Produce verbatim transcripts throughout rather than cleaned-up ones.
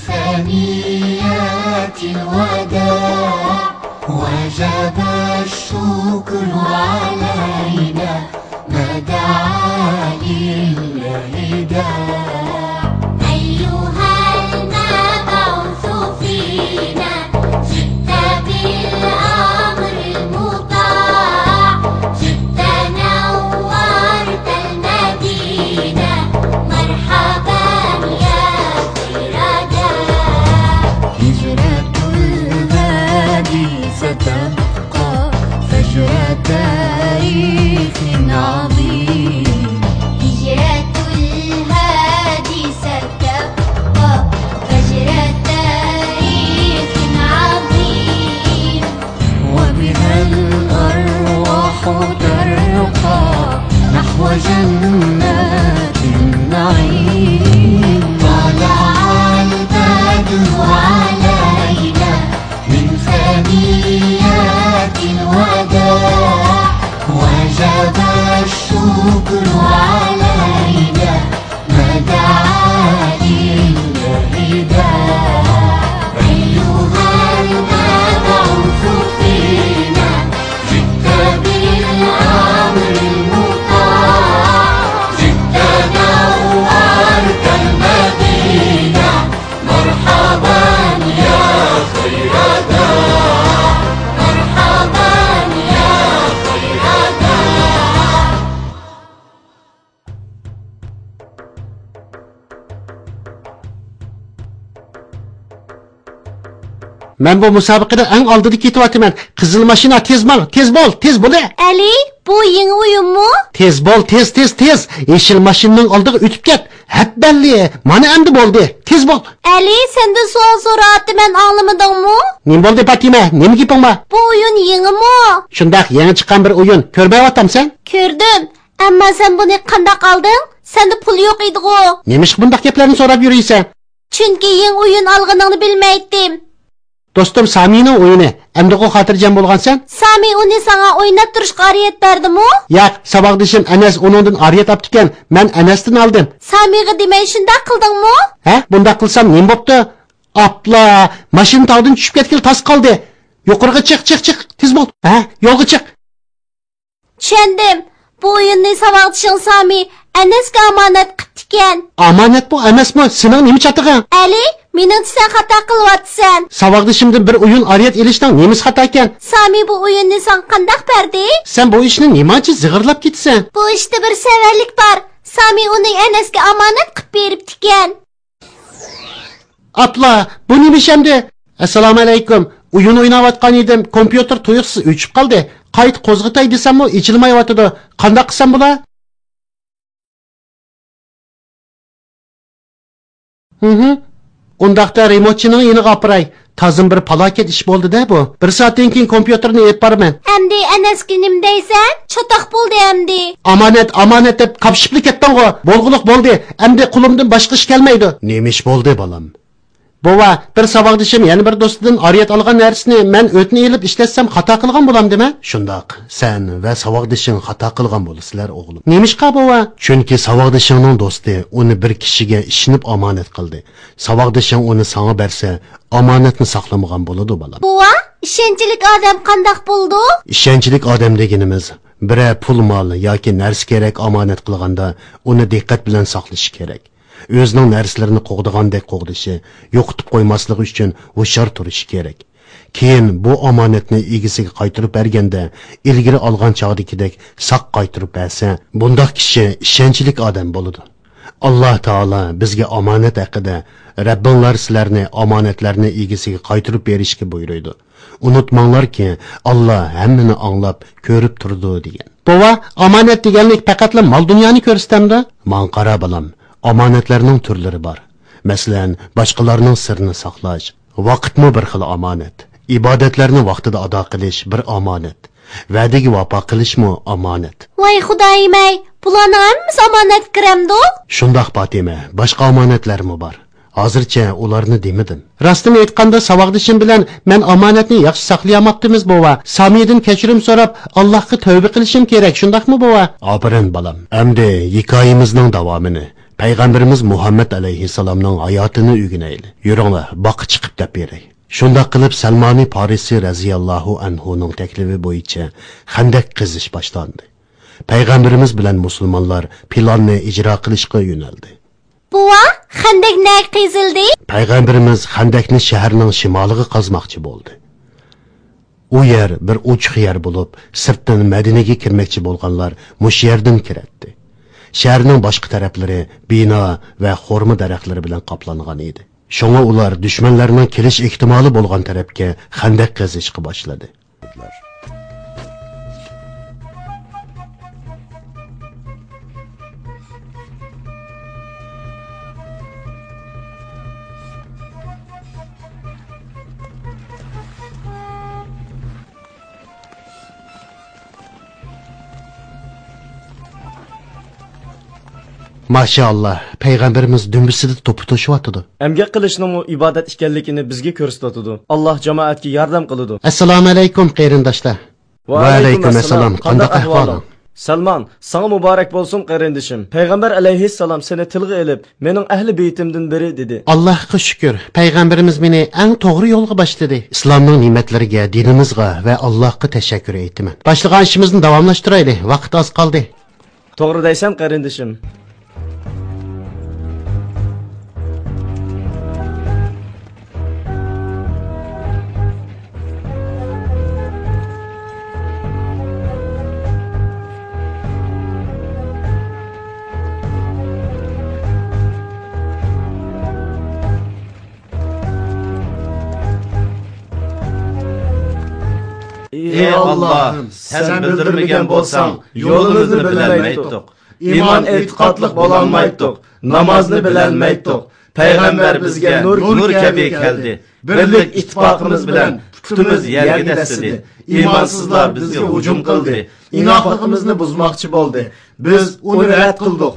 ثنيات الوداع وجب الشكر علينا ما دعا لله داع. أيها المبعوث فينا جئت بالأمر المطاع، جئت نورت المدينة، مرحبا يا خير داع. هجرة الهادي ستبقى فجر تاريخ عظيم. هجرة الهادي ستبقى فجر تاريخ عظيم. وبها الأرواح ترقى نحو جنات النعيم. طلع البدر علينا من ثنيات الوداع، وجب الشكر علينا ما دعا لله داع. أيها المبعوث فينا جئت بالأمر المطاع، جئت نورت المدينة، مرحبا يا خير داع، مرحبا يا خير داع. مەن بۇ مۇسابىقىدە ئەڭ ئالدىدا كېتىۋاتىمەن. قىزىل ماشىنا، تېز ماڭ، تېز بول، تېز بول، ئەلى. ئەلى، بۇ يېڭى ئويۇنمۇ؟ تېز بول، تېز، تېز، تېز. يېشىل ماشىنىنىڭ ئالدىغا ئۆتۈپ كەت. ھەپبەللى، مانا ئەمدى بولدى. تېز بول. ئەلى، سەندىن سوئال سوراۋاتىمەن، ئاڭلىمىدىڭمۇ؟ نېمە بولدى، پاتىمە؟ نېمە گېپىڭ بار؟ بۇ ئويۇن يېڭىمۇ؟ شۇنداق، يېڭى چىققان بىر ئويۇن. كۆرمەيۋاتامسەن؟ كۆردۈم. ئەمما سەن بۇنى قانداق ئالدىڭ؟ سەندە پۇل يوق ئىدىغۇ. نېمىشقا بۇنداق گەپلەرنى سوراپ يۈرىسەن؟ چۈنكى يېڭى ئويۇن ئالغىنىڭنى بىلمەيتتىم. دوستۇم سامىنىڭ ئويۇنى. ئەمدىغۇ خاتىرجەم بولغانسەن؟ سامى ئۇنى ساڭا ئويناپ تۇرۇشقا ئارىيەت بەردىمۇ؟ ياق، ساۋاقدىشىم ئەنەس ئۇنىڭدىن ئارىيەت ئاپتىكەن، مەن ئەنەستىن ئالدىم. سامىغا دېمەي شۇنداق قىلدىڭمۇ؟ ھە، بۇنداق قىلسام نېمە بوپتۇ؟ ئاپلا، ماشىنا تاغدىن چۈشۈپ كەتكىلى تاس قالدى. يۇقىرىغا چىق، چىق، چىق، تېز بول. ھە، يولغا چىق. چۈشەندىم. بۇ ئويۇننى ساۋاقدىشىڭ سامى ئەنەسكە ئامانەت قىپتىكەن. ئامانەتمۇ ئەمەسمۇ، سېنىڭ نېمە چاتىقىڭ؟ ئەلى، مېنىڭچە سەن خاتا قىلىۋاتىسەن. ساۋاقدىشىمدىن بىر ئويۇن ئارىيەت ئېلىشنىڭ نېمىسى خاتاكەن؟ سامى بۇ ئويۇننى ساڭا قانداق بەردى؟ سەن بۇ ئىشنى نېمانچە زىغىرلاپ كېتىسەن؟ بۇ ئىشتا بىر سەۋەنلىك بار. سامى ئۇنى ئەنەسكە ئامانەت قىپ بېرىپتىكەن. ئاپلا، بۇ نېمە ئىش ئەمدى؟ ئەسسالامۇئەلەيكۇم. ئويۇن ئويناۋاتقان ئىدىم، كومپيۇتېر تۇيۇقسىز ئۆچۈپ قالدى. قايتا قوزغىتاي دېسەممۇ ئېچىلمايۋاتىدۇ. قانداق قىلسام بولا؟ ھىم. ئۇنداقتا رېمونتچىنىڭ يېنىغا ئاپىراي. تازىمۇ بىر پالاكەت ئىش بولدى-دە بۇ. بىر سائەتتىن كېيىن كومپيۇتېرنى ئېلىپ بارىمەن. ئەمدى ئەنەسكە نېمە دەيسەن؟ چاتاق بولدى ئەمدى. ئامانەت، ئامانەت دەپ قاپشىپلا كەتتىڭغۇ. بولغۇلۇق بولدى. ئەمدى قولۇمدىن باشقا ئىش كەلمەيدۇ. نېمە ئىش بولدى، بالام؟ بوۋا، بىر ساۋاقدىشىم يەنە بىر دوستىدىن ئارىيەت ئالغان نەرسىنى مەن ئۆتنە ئېلىپ ئىشلەتسەم خاتا قىلغان بولامدىمەن؟ شۇنداق، سەن ۋە ساۋاقدىشىڭ خاتا قىلغان بولىسىلەر، ئوغلۇم. نېمىشقا، بوۋا؟ چۈنكى ساۋاقدىشىڭنىڭ دوستى ئۇنى بىر كىشىگە ئىشىنىپ ئامانەت قىلدى. ساۋاقدىشىڭ ئۇنى ساڭا بەرسە، ئامانەتنى ساقلىمىغان بولىدۇ، بالام. بوۋا، ئىشەنچلىك ئادەم قانداق بولىدۇ؟ ئىشەنچلىك ئادەم دېگىنىمىز، بىرەر پۇل مال ياكى نەرسە كېرەك ئامانەت قىلغاندا، ئۇنى دىققەت بىلەن ساقلىشى كېرەك. ئۆزىنىڭ نەرسىلىرىنى قوغدىغاندەك قوغدىشى، يوقىتىپ قويماسلىقى ئۈچۈن ھوشيار تۇرۇشى كېرەك. كېيىن بۇ ئامانەتنى ئىگىسىگە قايتۇرۇپ بەرگەندە، ئىلگىرى ئالغان چاغدىكىدەك ساق قايتۇرۇپ بەرسە، بۇنداق كىشى ئىشەنچلىك ئادەم بولىدۇ. ئاللا تائالا بىزگە ئامانەت ھەققىدە، رەببىڭلار سىلەرنى ئامانەتلەرنى ئىگىسىگە قايتۇرۇپ بېرىشكە بۇيرۇيدۇ. ئۇنتۇماڭلاركى، ئاللا ھەممىنى ئاڭلاپ، كۆرۈپ تۇرىدۇ، دېگەن. بوۋا، ئامانەت دېگەنلىك پەقەتلا مال-دۇنيانى كۆرسىتەمدۇ؟ ماڭا قارا، بالام، ئامانەتلەرنىڭ تۈرلىرى بار. مەسىلەن، باشقىلارنىڭ سىرىنى ساقلاش، ۋاقىتمۇ بىر خىل ئامانەت. ئىبادەتلەرنى ۋاقتىدا ئادا قىلىش بىر ئامانەت. ۋەدىگە ۋاپا قىلىشمۇ ئامانەت. ۋاي خۇدايىم-ئەي، بۇلارنىڭ ھەممىسى ئامانەتكە كىرەمدۇ؟ شۇنداق، پاتىمە، باشقا ئامانەتلەرمۇ بار. ھازىرچە ئۇلارنى دېمىدىم. راستىنى ئېيتقاندا، ساۋاقدىشىم بىلەن مەن ئامانەتنى ياخشى ساقلىيالماپتىمىز، بوۋا. سامىدىن كەچۈرۈم سوراپ، ئاللاھقا تەۋبە قىلىشىم كېرەك، شۇنداقمۇ، بوۋا؟ ئاپىرىن، بالام. ئەمدى ھېكايىمىزنىڭ داۋامىنى پەيغەمبىرىمىز مۇھەممەد ئەلەيھىسسالامنىڭ ھاياتىنى ئۆگىنەيلى. يۈرۈڭلار، باغقا چىقىپ دەپ بېرەي. شۇنداق قىلىپ، سەلمانى پارىسى رەزىياللاھۇ ئەنھۇنىڭ تەكلىپى بويىچە خەندەك قېزىش باشلاندى. پەيغەمبىرىمىز بىلەن مۇسۇلمانلار پىلاننى ئىجرا قىلىشقا يۆنەلدى. بوۋا، خەندەك نەگە قېزىلدى؟ پەيغەمبىرىمىز خەندەكنى شەھەرنىڭ شىمالىغا قازماقچى بولدى. ئۇ يەر بىر ئوچۇق يەر بولۇپ، سىرتتىن مەدىنىگە كىرمەكچى بولغانلار مۇشۇ يەردىن كىرەتتى. شەھەرنىڭ باشقا تەرەپلىرى بىنا ۋە خورما دەرەخلىرى بىلەن قاپلانغان ئىدى. شۇڭا ئۇلار دۈشمەنلەرنىڭ كېلىش ئېھتىمالى بولغان تەرەپكە خەندەك قېزىشقا باشلىدى. ماشائاللا، پەيغەمبىرىمىز دۈمبىسىدە توپا توشۇۋاتىدۇ. ئەمگەك قىلىشنىڭمۇ ئىبادەت ئىكەنلىكىنى بىزگە كۆرسىتىۋاتىدۇ. ئاللا جامائەتكە ياردەم قىلىدۇ. ئەسسالامۇئەلەيكۇم، قېرىنداشلار. ۋەئەلەيكۇم ئەسسالام. قانداق ئەھۋالىڭ؟ سەلمان، ساڭا مۇبارەك بولسۇن، قېرىندىشىم. پەيغەمبەر ئەلەيھىسسالام سېنى تىلغا ئېلىپ، مېنىڭ ئەھلى بېيتىمدىن بىرى دېدى. ئاللاھقا شۈكۈر، پەيغەمبىرىمىز مېنى ئەڭ توغرا يولغا باشلىدى. ئىسلامنىڭ نېمەتلىرىگە، دىنىمىزغا ۋە ئاللاھقا تەشەككۈر ئېيتىمەن. باشلىغان ئىشىمىزنى داۋاملاشتۇرايلى، ۋاقىت ئاز قالدى. توغرا دەيسەن، قېرىندىشىم. ئى ئاللاھ، سەن بىلدۈرمىگەن بولساڭ، يولىمىزنى بىلەلمەيتتۇق. ئىمان ئېتىقادلىق بولالمايتتۇق. نامازنى بىلەلمەيتتۇق. پەيغەمبەر بىزگە نۇر، نۇر كەبى كەلدى. بىرلىك ئىتتىپاقىمىز بىلەن پۇتىمىز يەرگە دەسسىدى. ئىمانسىزلار بىزگە ھۇجۇم قىلدى. ئىناقلىقىمىزنى بۇزماقچى بولدى. بىز ئۇنى رەت قىلدۇق.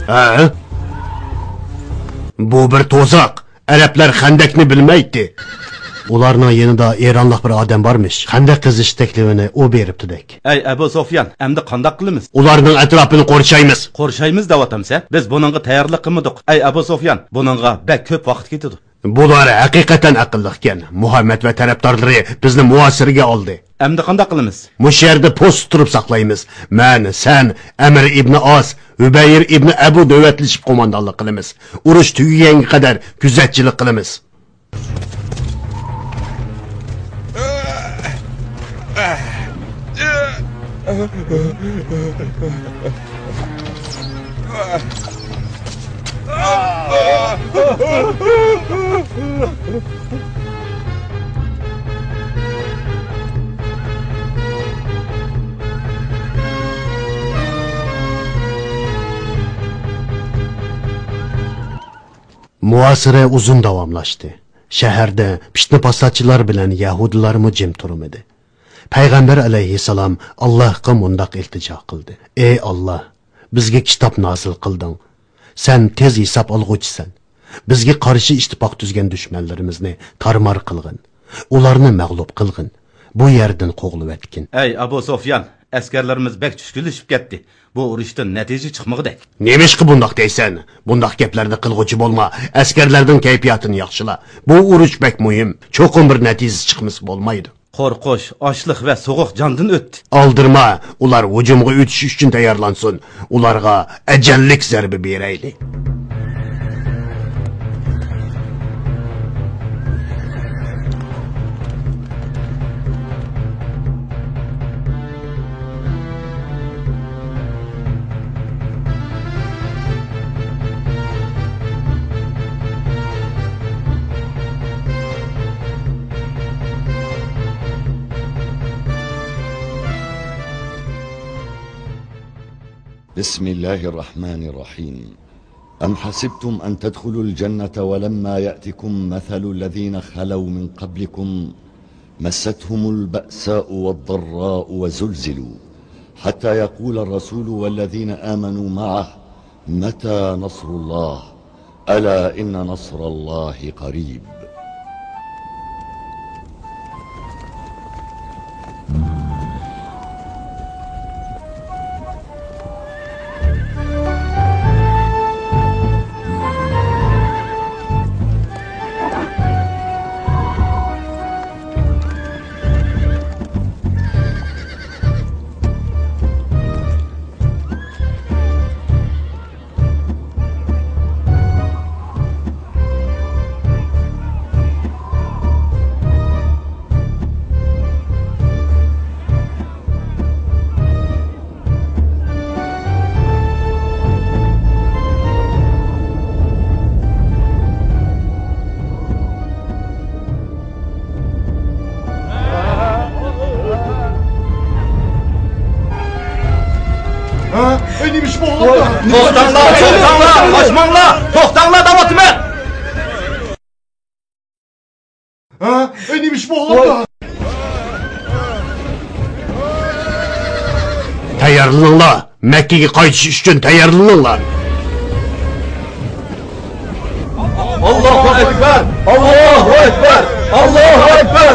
ھە؟ بۇ بىر تۇزاق. ئەرەبلەر خەندەكنى بىلمەيتتى. ئۇلارنىڭ يېنىدا ئىرانلىق بىر ئادەم بارمىش. خەندەك قېزىش تەكلىپىنى ئۇ بېرىپتىدەك. ئەي ئەبۇ سوفيان، ئەمدى قانداق قىلىمىز؟ ئۇلارنىڭ ئەتراپىنى قورشايمىز. قورشايمىز دەۋاتامسەن؟ بىز بۇنىڭغا تەييارلىق قىلمىدۇق. ئەي ئەبۇ سوفيان، بۇنىڭغا بەك كۆپ ۋاقىت كېتىدۇ. بۇلار ھەقىقەتەن ئەقىللىقكەن. مۇھەممەد ۋە تەرەپدارلىرى بىزنى مۇھاسىرىگە ئالدى. ئەمدى قانداق قىلىمىز؟ مۇشۇ يەردە پوست تۇرۇپ ساقلايمىز. مەن، سەن، ئەمىر ئىبنى ئاس، ھۈبەير ئىبنى ئەبۇ نۆۋەتلىشىپ قوماندانلىق قىلىمىز. ئۇرۇش تۈگىگەنگە قەدەر كۆزەتچىلىك قىلىمىز. مۇھاسىرە ئۇزۇن داۋاملاشتى. شەھەردە پىتنە-پاساتچىلار بىلەن يەھۇدىيلارمۇ جىم تۇرمىدى. پەيغەمبەر ئەلەيھىسسالام ئاللاھقا مۇنداق ئىلتىجا قىلدى: ئەي ئاللاھ، بىزگە كىتاب نازىل قىلدىڭ. سەن تېز ھېساب ئالغۇچىسەن. بىزگە قارشى ئىتتىپاق تۈزگەن دۈشمەنلىرىمىزنى تارمار قىلغىن. ئۇلارنى مەغلۇپ قىلغىن. بۇ يەردىن قوغلىۋەتكىن. ئەي ئەبۇ سوفيان، ئەسكەرلىرىمىز بەك چۈشكۈنلىشىپ كەتتى. بۇ ئۇرۇشتىن نەتىجە چىقمىغۇدەك. نېمىشقا بۇنداق دەيسەن؟ بۇنداق گەپلەرنى قىلغۇچى بولما. ئەسكەرلەرنىڭ كەيپىياتىنى ياخشىلا. بۇ ئۇرۇش بەك مۇھىم. چوقۇم بىر نەتىجە چىقمىسا بولمايدۇ. قورقۇش، ئاچلىق ۋە سوغۇق جاندىن ئۆتتى. ئالدىرىما، ئۇلار ھۇجۇمغا ئۆتۈش ئۈچۈن تەييارلانسۇن. ئۇلارغا ئەجەللىك زەربە بېرەيلى. بسم الله الرحمن الرحيم. أم حسبتم أن تدخلوا الجنة ولما يأتكم مثل الذين خلوا من قبلكم مستهم البأساء والضراء وزلزلوا حتى يقول الرسول والذين آمنوا معه متى نصر الله ألا إن نصر الله قريب. توختاڭلار، توختاڭلار، قاچماڭلار، توختاڭلار دەۋاتىمەن. ھە؟ ئەي، نېمە ئىش بولغان؟ تەييارلىنىڭلار، مەككىگە قايتىش ئۈچۈن تەييارلىنىڭلار. ئاللاھۇ ئەكبەر! ئاللاھۇ ئەكبەر! ئاللاھۇ ئەكبەر!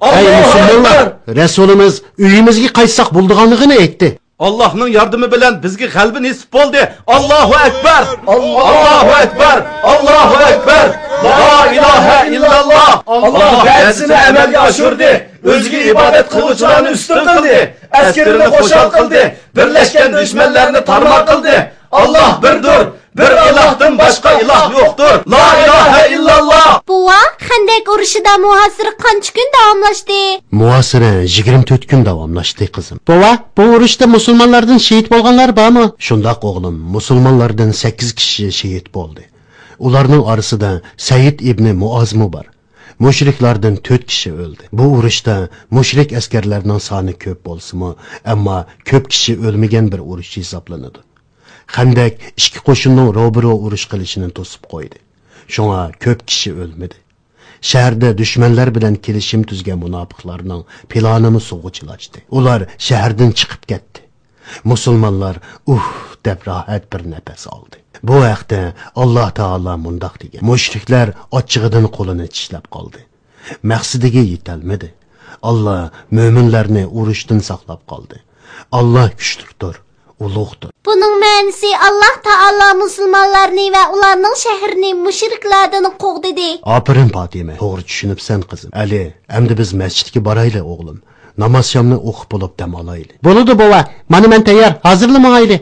ئەي مۇسۇلمانلار، رەسۇلىمىز ئۆيىمىزگە قايتساق بولىدىغانلىقىنى ئېيتتى. ئاللاھنىڭ ياردىمى بىلەن بىزگە غەلىبە نېسىپ بولدى. ئاللاھۇ ئەكبەر! ئاللاھۇ ئەكبەر! ئاللاھۇ ئەكبەر! لا ئىلاھە ئىللاللا! ئاللاھ ۋەدىسىنى ئەمەلگە ئاشۇردى. ئۆزىگە ئىبادەت قىلغۇچىلارنى ئۈستۈن قىلدى. ئەسكىرىنى خۇشال قىلدى. بىرلەشكەن دۈشمەنلەرنى تارمار قىلدى. ئاللاھ بىردۇر. بىر ئىلاھتىن باشقا ئىلاھ يوقتۇر. لا ئىلاھە ئىللاللا! بوۋا، خەندەك ئۇرۇشىدا مۇھاسىرە قانچە كۈن داۋاملاشتى؟ مۇھاسىرە يىگىرمە تۆت كۈن داۋاملاشتى، قىزىم. بوۋا، بۇ ئۇرۇشتا مۇسۇلمانلاردىن شېھىت بولغانلار بارمۇ؟ شۇنداق، ئوغلۇم، مۇسۇلمانلاردىن سەككىز كىشى شېھىت بولدى. ئۇلارنىڭ ئارىسىدا سەئىد ئىبنى مۇئازمۇ بار. مۇشرىكلاردىن تۆت كىشى ئۆلدى. بۇ ئۇرۇشتا مۇشرىك ئەسكەرلەرنىڭ سانى كۆپ بولسىمۇ، ئەمما كۆپ كىشى ئۆلمىگەن بىر ئۇرۇش ھېسابلىنىدۇ. خەندەك ئىككى قوشۇننىڭ روبىرو ئۇرۇش قىلىشىنى توسۇپ قويدى. شۇڭا كۆپ كىشى ئۆلمىدى. شەھەردە دۈشمەنلەر بىلەن كېلىشىم تۈزگەن مۇناپىقلارنىڭ پىلانىمۇ سۇغا چىلاشتى. ئۇلار شەھەردىن چىقىپ كەتتى. مۇسۇلمانلار «ئۇھ» دەپ راھەت بىر نەپەس ئالدى. بۇ ھەقتە ئاللاھ تائالا مۇنداق دېگەن: مۇشرىكلار ئاچچىقىدىن قولىنى چىشلەپ قالدى. مەقسىتىگە يېتەلمىدى. ئاللاھ مۆمىنلەرنى ئۇرۇشتىن ساقلاپ قالدى. ئاللاھ كۈچلۈكتۇر، ئۇلۇغدۇر. بۇنىڭ مەنىسى، ئاللاھ تائالا مۇسۇلمانلارنى ۋە ئۇلارنىڭ شەھىرىنى مۇشرىكلاردىن قوغدىدى. ئاپىرىن، پاتىمە، توغرا چۈشىنىپسەن، قىزىم. ئەلى، ئەمدى بىز مەسچىتكە بارايلى، ئوغلۇم. ناماز شامنى ئوقۇپ بولۇپ دەم ئالايلى. بولىدۇ، بوۋا. مانا مەن تەييار. ھازىرلا ماڭايلى.